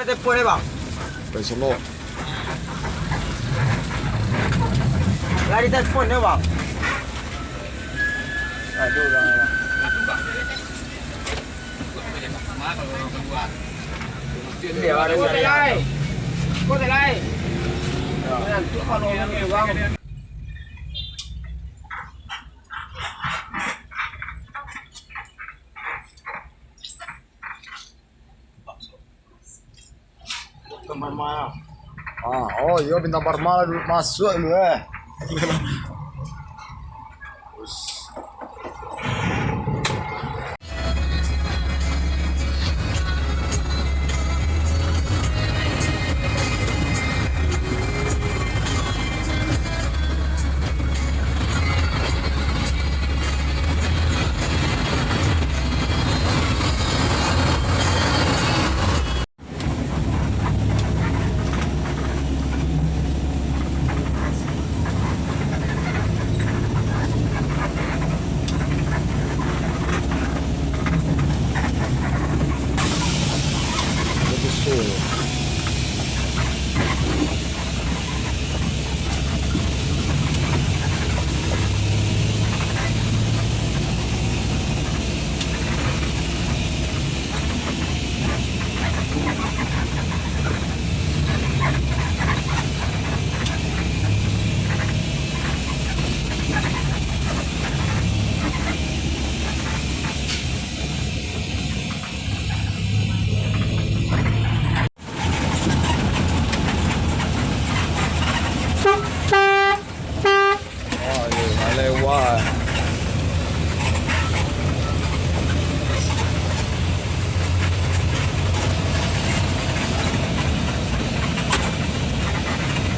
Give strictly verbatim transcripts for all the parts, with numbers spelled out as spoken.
Telepon dia, Bang. Dari Solok. Lah ditelepon dia, Bang. Aduh, Bang. Dia ada. Kau dah lai. Kau dah lai. Ya. Nanti kalau orang orang. Ah, oh iyo, Bintang Parma lah dulu, masuak dulu, eh. Us.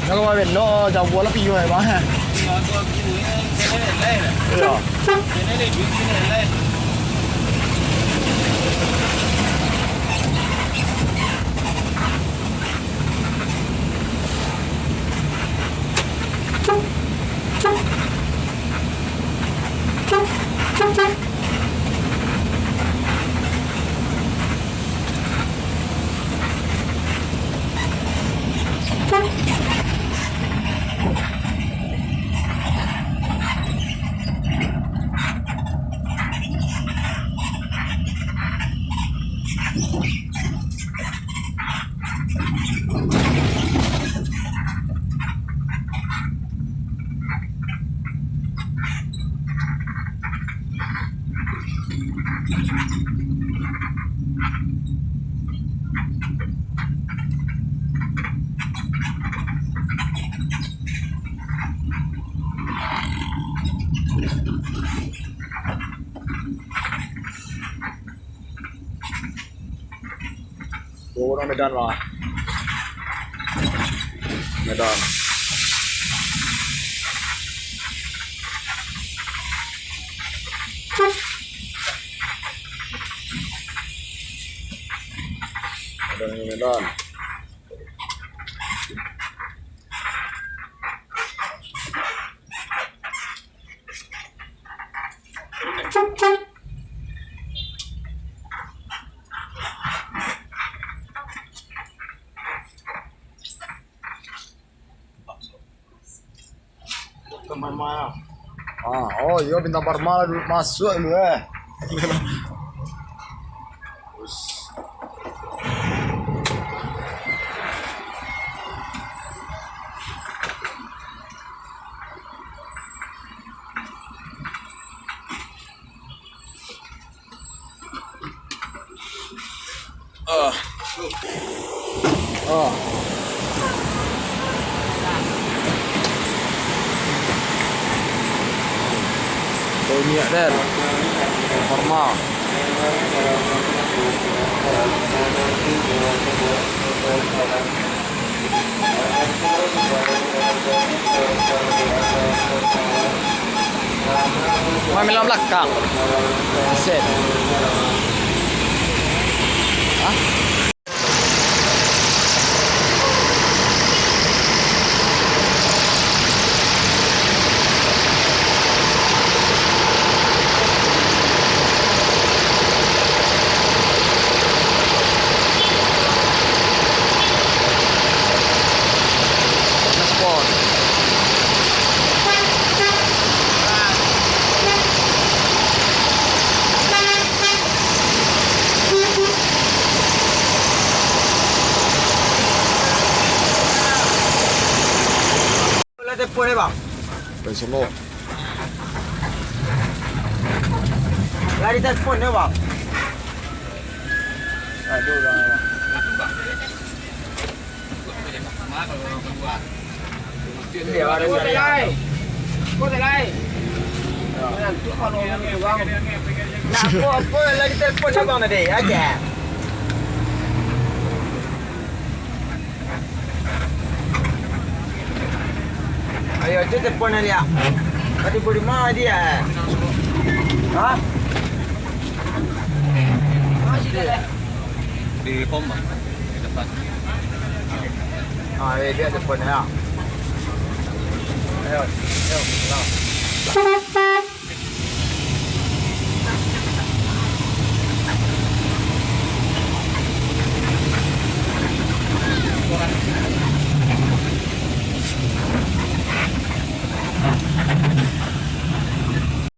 Jangan main no, jauh lah piyo eh, Bang. Iyo. Urang Medan lah. Medan. Medan, Medan. Ah, oh iyo, Bintang Parma lah dulu, masuak dulu eh. Us. Ah. Ah. Minyak den. Normal. Main belakang. Set. Hah? Telepon dia, bang. Telepon siapa? Lah ditelepon dia, bang. Aduh, bang. Dia ada. Kau tak lain. Kau tak lain. Nanti kalau orang ni, bang. Nah, apa, apa lah ditelepon dia, bang, tadi? Aja. Ayo, tu telepon dia. Tadi boleh mah dia. Ha? Di pom, bang. Di depan. Ah, eh, dia telepon dia. Ayo, ayo, ayo.